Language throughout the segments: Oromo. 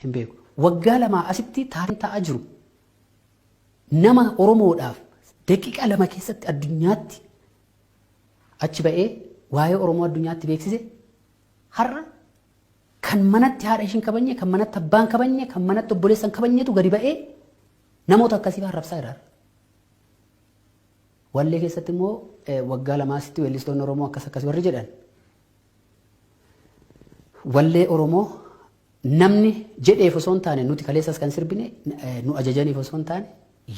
Hin beeku. Waggaa lamaa asitti taateen ta'aa jiru nama Oromoodhaaf daqiiqaa 2 keessatti addunyaatti achi ba'ee waa'ee Oromoo addunyaatti beeksise har'a kan manatti haadha ishiin kabajne, kan manatti abbaan kabajne, kan manatti obboleessa hin kabajnetu gadi ba'ee namoota akkasii arrabsaa jira. Wallee keessatti immoo waggaa lamaa asitti weellistoonni Oromoo akkas akkas warri jedhan wallee Oromoo namni jedheef osoo hin taane nuti kaleessas kan sirbine nu ajajaniif osoo hin taane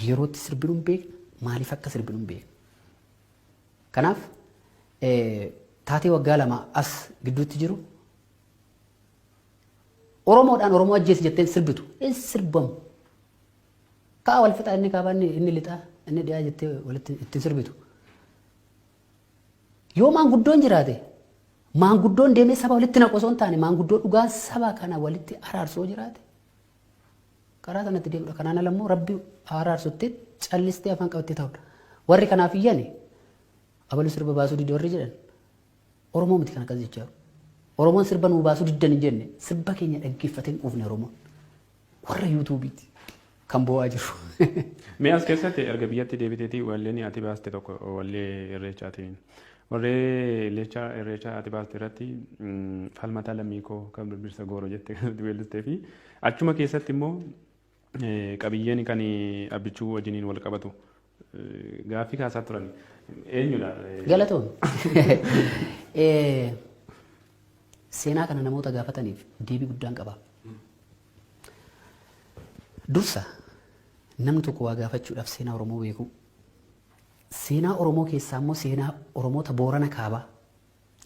yerootti sirbinu hin beekna maaliif akka sirbinu hin beekna. Kanaaf taatee waggaa 2 as gidduutti jiru Oromoodhaan Oromoo ajjeesi jetteen sirbitu hin sirbamu. Ka'a wal fixaa inni kaabaa inni lixaa inni dhiyaa jettee walitti ittiin sirbitu. Yoo maanguddoon jiraate maanguddoon deemee saba walitti naqu osoo hin taane maanguddoo dhugaa saba kana walitti araarsu yoo jiraate karaa sanatti deemudha. Kanaan ala immoo rabbi araarsutti callistee afaan qabattee taa'udha. Warri kanaaf iyyani abalu sirba baasuu dide warri jedhan Oromoo miti kan akkas jechaa jiru. Oromoon sirba nuu baasuu diddan hin jenne sirba keenya dhaggeeffatee hin quufne Oromoon. Warra yuutuubiiti kan boo'aa jiru. Mee as keessatti erga biyyatti deebiteetii walleen ati baaste tokko wallee irreechaatiin. Wallee irreechaa irreechaa ati baaste irratti falmataa lammii koo kan birbirsa gooroo jette kan ati weellistee fi achuma keessatti immoo qabiyyeen kan abbichuu wajjiniin wal qabatu gaaffii kaasaa turan. Eenyudha? Galatoom. Seenaa kana namoota gaafataniif deebii guddaan qaba. Dursa namni tokko waa gaafachuudhaaf seenaa Oromoo beekuu. Seenaa Oromoo keessaa immoo seenaa Oromoota Boorana Kaabaa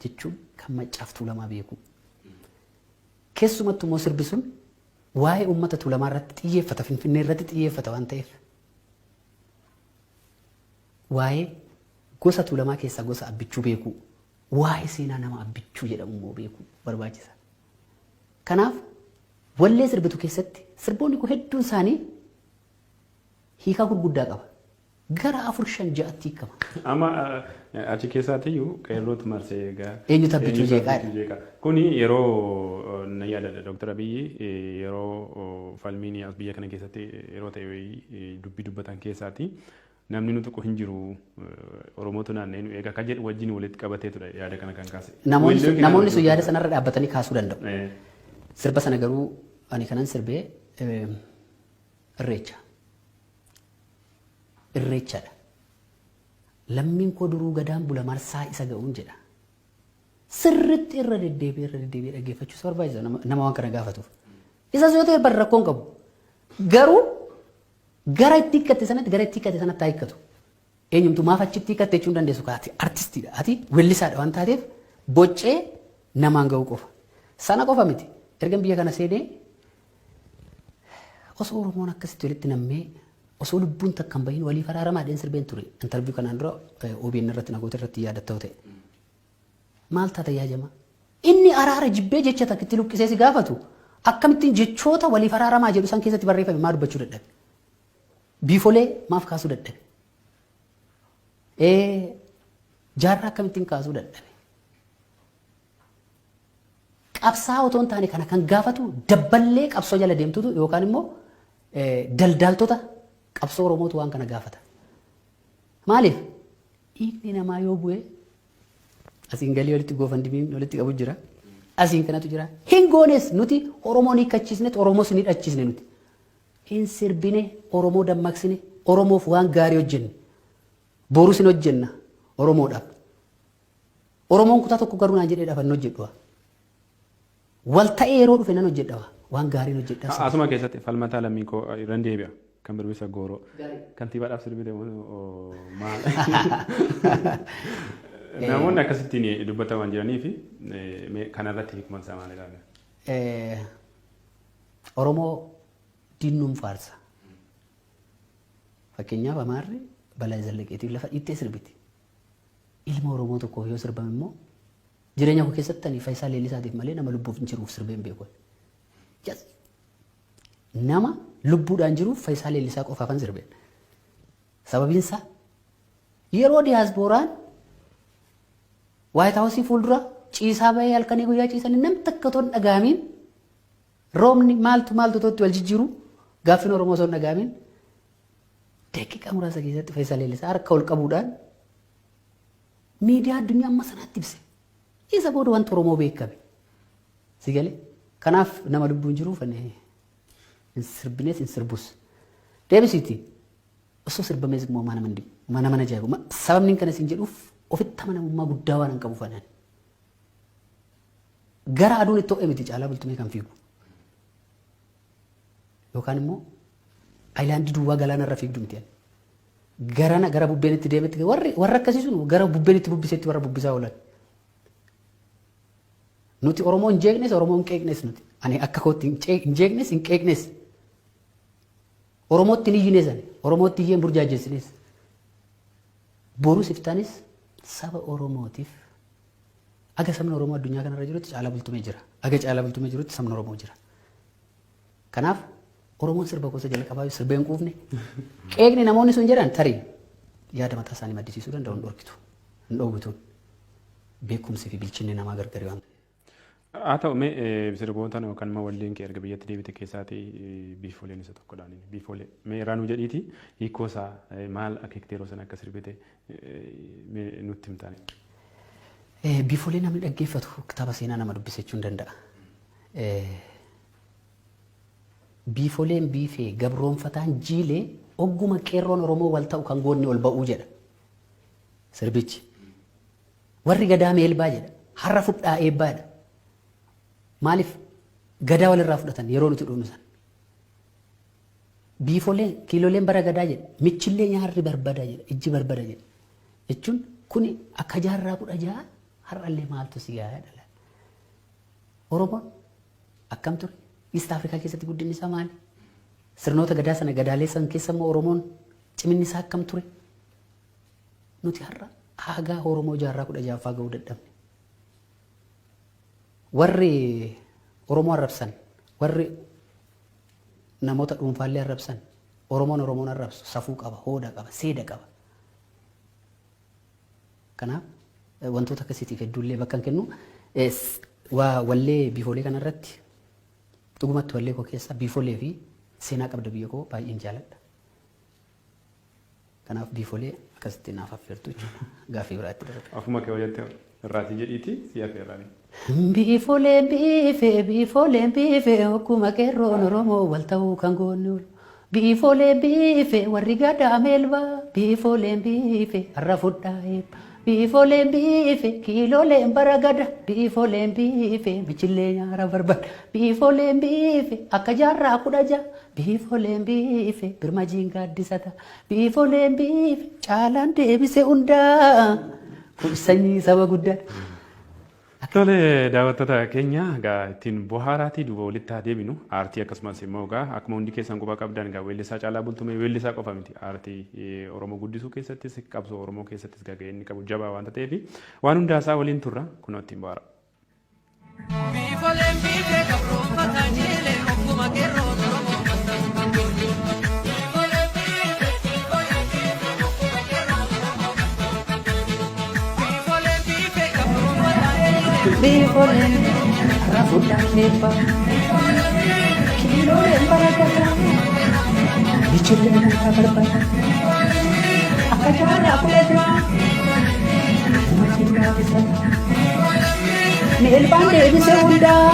jechuun kan Maccaaf Tuulamaa beekuu. Keessumattuu immoo sirbi sun waa'ee uummata Tuulamaa irratti xiyyeeffata, Finfinnee irratti xiyyeeffata waan ta'eef waa'ee gosa Tuulamaa keessaa gosa Abbichuu beekuu, waa'ee seenaa nama Abbichuu jedhamu immoo beekuu barbaachisa. Kanaaf wallee sirbitu keessatti sirboonni koo hedduun isaanii hiikaa gurguddaa qaba. Gara 4 5 6tti hiikama. Amma achi keessaatiyyuu qeerrootu marsee egaa. Eenyutu Abbichuu jeeqaa jedha. Jeeqaa. Kuni yeroo nan yaadadha Dooktar Abiyyi yeroo falmiin as biyya kana keessatti yeroo ta'e dubbii dubbatan keessaati. Namni nu tuqu hin jiru Oromootu naanna'ee nu eega kan jedhu wajjin walitti qabateetudha yaada kana kan kaase. Namoonni sun yaada sanarra dhaabbatanii kaasuu danda'u. Sirba sana garuu ani kanan sirbee irreecha. Irreechadha. Lammiin koo duruu gadaan bula marsaa isa ga'uun jedha. Sirritti irra deddeebi'ee irra deddeebi'ee dhaggeeffachuu isa barbaachisa nama waan kana gaafatuuf. Isas yoo ta'e bar rakkoon qabu. Garuu gara itti hiikkatte sanatti gara itti hiikkate sanatti haa hiikkatu. Eenyumtu maaf achitti hiikkatte jechuu hin dandeessu kaa ati artistiidha. Ati weellisaadha waan taateef boccee namaan ga'uu qofa. Sana qofa miti. Ergan biyya kana seenee osoo Oromoon akkasitti walitti nammee osoo lubbuun takka hin bahin waliif araaramaa dheen sirbeen ture. Intarviyu kanaan dura OBN irratti nagoota irratti yaadattoo ta'e. Maal taata yaa jamaa? Inni araara jibbee jecha takka itti luqqisee si gaafatu akkamittiin jechoota waliif araaramaa jedhu san keessatti barreeffame maa dubbachuu dadhabe? Biifolee maaf kaasuu dadhabe? Jaarraa akkamittiin kaasuu dadhabe? Qabsaa'aa otoo hin taane kana kan gaafatu dabballee qabsoo jala deemtutu yookaan immoo daldaaltota qabsoo Oromootu waan kana gaafata. Maaliif? Dhiigni namaa yoo bu'e asiin galii walitti goofandimiin walitti qabu jira. Asiin kanatu jira. Hin goones nuti Oromoo ni hiikkachiisne Oromoos ni hidhachiisne nuti. Hin sirbine Oromoo dammaqsine Oromoof waan gaarii hojjenne. Borus hin hojjenna Oromoodhaaf. Oromoon kutaa tokko garuu naan jedhee dhaaf hin hojjedhu. Wal ta'ee yeroo dhufe nan hojjedha waan gaariin hojjedha. Asuma keessatti falmataa lammii koo irran deebi'a. Kan birbisa gooroo. Kantiibaadhaaf sirbite moo maal? Namoonni akkasittiin dubbatan waan jiranii fi kanarratti hiikman isaa maal ilaala? Oromoo diinnuun faarsa. Fakkeenyaaf Amaarri Balaa Zallaqeetiif lafa dhiittee sirbiti. Ilma Oromoo tokkoof yoo sirbame immoo jireenya koo keessatti ani Fayisaa Leellisaatiif malee nama lubbuuf hin jiruuf sirbee hin beeku. Yes. Nama lubbuudhaan jiruuf Fayisaa Leellisaa qofaafan sirbe. Sababiin isaa yeroo diyaaspooraan Waayit Haawusii fuuldura ciisaa bahee halkanii guyyaa ciisanii nam takka otoo hin dhagahamiin Roobni maaltu maaltu tootti wal jijjiiru gaaffiin Oromoo osoo hin dhaga'amin daqiiqaa muraasa keessatti Fayyisaa Leellisaa harka ol qabuudhaan miidiyaa addunyaa amma sanaatti ibse. Isa booda wanti Oromoo beekame. Si galee? Kanaaf nama lubbuun jiruuf ani hin sirbines hin sirbus. Deebisiiti. Osoo sirbamees immoo homaa nama hin dhibu. Homaa nama hin ajaa'ibu. Sababni kana siin jedhuuf ofitti amanamummaa guddaa waan hin qabuuf anaan. Gara aduun itti ho'e miti Caalaa Bultumee kan fiigu. Yookaan immoo ayilaandii duwwaa galaana irra fiigdu miti. Garana gara bubbeen itti deemetti warri warra akkasii sun gara bubbeen itti bubbisetti warra bubbisaa oolan. Nuti Oromoo hin jeeqnes Oromoo hin qeeqnes nuti. Ani akka kootti hin jeeqnes hin qeeqnes. Oromootti hin iyyines ani. Oromootti iyyee hin burjaajessines. Borus iftaanis saba Oromootiif aga sabni Oromoo addunyaa kanarra jirutti Caalaa Bultumee jira. Aga Caalaa Bultumee jirutti sabni Oromoo jira. Kanaaf Oromoon sirba gosa jalqabaa sirbee hin quufne. Qeeqni namoonni sun jedhan tarii yaada mataa isaanii maddisiisuu danda'u hin dhorkitu. Hin dhoowwituun. Beekumsi fi bilchinni namaa gargari waan ta'eef. Haa ta'u mee sirboota yookaan immoo walleen kee erga biyyatti deebite keessaatii biifooleen isa tokkodha. Biifoolee mee irraa nu jedhiiti hiikoo isaa maal akeektee yeroo sana akka sirbite mee nutti himtaani. Biifoolee namni dhaggeeffatu kitaaba seenaa nama dubbise jechuun danda'a. Biifoleen biifee gabroonfataan jiilee ogguma qeerroon Oromoo wal ta'u kan goonni ol ba'uu jedha sirbichi. Warri gadaa meelbaa jedha. Har'a fudhaa eebbaa jedha. Maaliif gadaa walirraa fudhatan yeroo nuti dhufnu san. Biifoleen kiiloleen bara gadaa jedha. Michillee nyaarri barbada jedha. Ijji barbada jedha. Jechuun kuni akka jaarraa 16 har'allee maaltu si gahaa dhala. Oromoon akkam ture? East Afrikaa keessatti guddinni isaa maali? Sirnoota gadaa sana gadaalee san keessa immoo Oromoon ciminni isaa akkam ture? Nuti har'a aagaa Oromoo jaarraa 16ffaa ga'uu dadhabne. Warri Oromoo arrabsan, warri namoota dhuunfaallee arrabsan, Oromoon Oromoon arrabsu safuu qaba, hooda qaba, seeda qaba. Kanaaf wantoota akkasiitiif hedduullee bakka hin kennu. Waa wallee biifoolee kanarratti dhugumatti wallee koo keessa biifoolee fi seenaa qabda biyya koo baay'een jaaladha. Kanaaf biifolee akkasitti naaf affeertu jechuudha. Gaaffii biraatti darba. Ofuma kee hojjette irraatii jedhiitii si affeerraani. Biifoleen biifee biifoleen biifee okkuma qeerroon Oromoo wal ta'uu kan goonni oolu. Biifoleen biifee warri gadaa meelbaa biifoleen biifee har'a fudhaa eebba. Biifoleen biife kiiloleen bara gada biifoleen biife michillee nyaara barbada biifoleen biife akka jaarraa 16 biifoleen biife birmajiin gaaddisata biifoleen biife caalaan deebise hundaa kun sanyii saba guddaa. Tole daawwattoota keenya egaa ittiin bohaaraatii duuba walitti haa deebinu. Aartii akkasumas immoo egaa akkuma hundi keessan quba qabdan egaa weellisaa Caalaa Bultumee weellisaa qofa miti. Aartii Oromoo guddisuu keessattis qabsoo Oromoo keessattis egaa gahee inni qabu jabaa waanta ta'eef waan hundaa isaa waliin turra kunoo ittiin bohaara. Biifoleen biifee gabroonfataa jiilee ogguma qeerroon Oromoo mattaa'u kan goone. Biifoleen biifee biifoleen biifee ogguma qeerroon Oromoo mattaa'u kan goone. Biifoleen biifee gabroonfataa jiilee. Biifoleen har'a fudhaa eebba. Kiiloleen bara gadaa. Michillee nyaara barbada. Akka jaarraa 16. Birmajiin gaaddisata. Meelbaan deebise hundaa.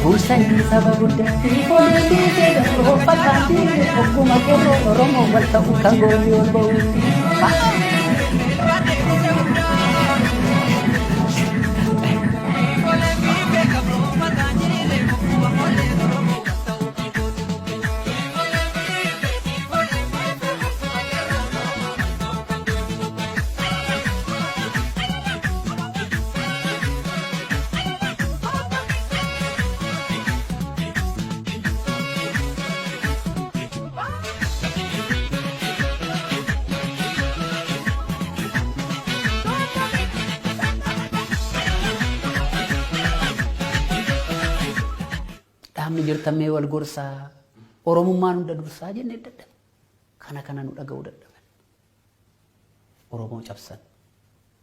Kun sanyii saba guddaa. Biifoleen biifee gabroonfataa jiilee ogguma qeerroo Oromoo wal ta'u kan goonni ol ba'u. Meelbaan deebise hundaa. Biifoleen biifee gabroonfataa jiilee ogguma qolleen Oromoo wal ta'u kan goonni ol ba'u. Biifoleen biifee biifoleen biifee ogguma qeerroon Oromoo wal ta'u kan goonni ol ba'u. Dhaabni jirtan mee wal gorsaa Oromummaan hunda dursaa jennee dadhabe. Kana kana nu dhaga'uu dadhaban. Oromoo cabsan.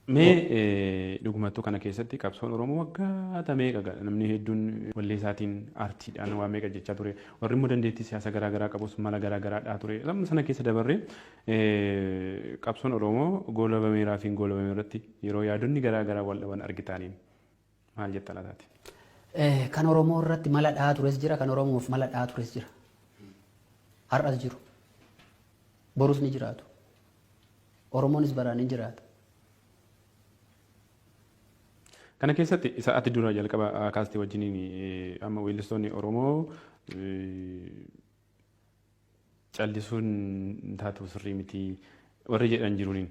Mee dhugumattuu kana keessatti qabsoon Oromoo waggaa meeqa ga'a namni hedduun wallee isaatiin aartiidhaan waa meeqa jechaa ture, warri immoo dandeettii siyaasa garaa garaa qabus mala garaa garaa dhaa ture. Amma sana keessa dabarree qabsoon Oromoo goolabameeraa fi hin goolabame irratti yeroo yaadonni garaa garaa wal dhaban argitaaniin maal jetta laataati? Kan Oromoo irratti mala dhahaa tures jira, kan Oromoof mala dhahaa tures jira. Har'as jiru. Borus ni jiraatu. Oromoonis baraan ni jiraata. Kana keessatti isa ati dura jalqaba kaastee wajjiniin amma weellistoonni Oromoo callisuun taatu sirrii miti warri jedhan jiruuniin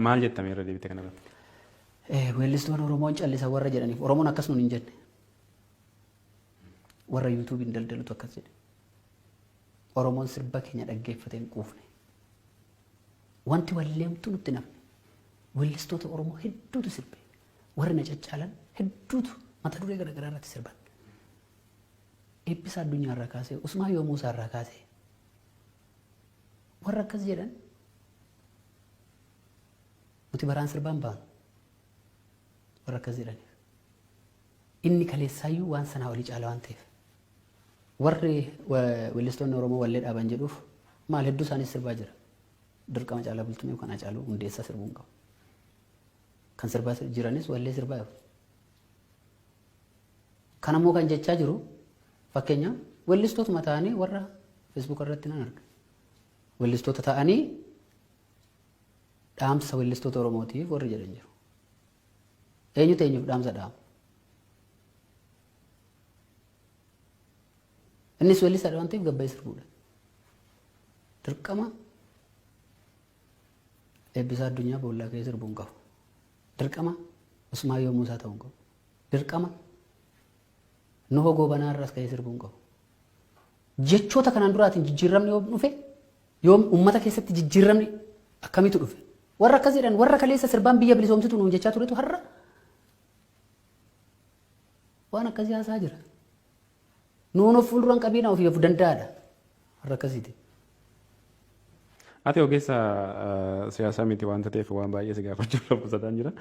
maal jettame irra deebite kanarratti? Weellistoonni Oromoon callisa warra jedhaniif Oromoon akkas nuun hin jenne. Warra YouTubeiin daldalutu akkas jedhe. Oromoon sirba keenya dhaggeeffatee hin quufne. Wanti walleemtu nutti namne. Weellistoota Oromoo hedduutu sirbe. Warri na caccaalan hedduutu mata duree garaagaraa irratti sirban. Eebbisa addunyaa irraa kaasee, Usmaayyoo Muusaa irraa kaasee warra akkas jedhan nuti baraan sirbaan baanu warra akkas jedhaniif. Inni kaleessaayyuu waan sanaa olii caala waan ta'eef. Warri weellistoonni Oromoo wallee dhaaban jedhuuf maal, hedduu isaanis sirbaa jira. Dirqama Caalaa Bultumee yookaan Hacaaluu Hundeessaa sirbuu hin qabu. Kan sirbaa jiranis wallee sirbaa jiru. Kanammoo kan jechaa jiru fakkeenya weellistootuma ta'anii warra Facebook irratti nan arga. Weellistoota ta'anii dhaamsa weellistoota Oromootiif warri jedhan jiru. Eenyutu eenyuuf dhaamsa dhaama? Innis weellisaadha waan ta'eef gabbayee sirbuudha. Dirqama Eebbisaa Addunyaa boollaa ka'ee sirbuu hin qabu. Dirqama Usmaayyoo Muusaa ta'uu hin qabu. Dirqama Nuhoo Goobanaa irraas ka'ee sirbuu hin qabu. Jechoota kanaan duraatiin jijjiiramni yoom dhufe, yoom uummata keessatti jijjiiramni akkamitu dhufe? Warra akkas jedhan warra kaleessa sirbaan biyya bilisoomsitu nuun jechaa turetu har'a waan akkasii haasaa jira. Nuun of fuulduran qabiina, ofii of danda'aadha. Warra akkasiiti. Ati ogeessa siyaasaa miti waanta ta'eef waan baay'ee si gaafachuuf lakkoofsataan jira.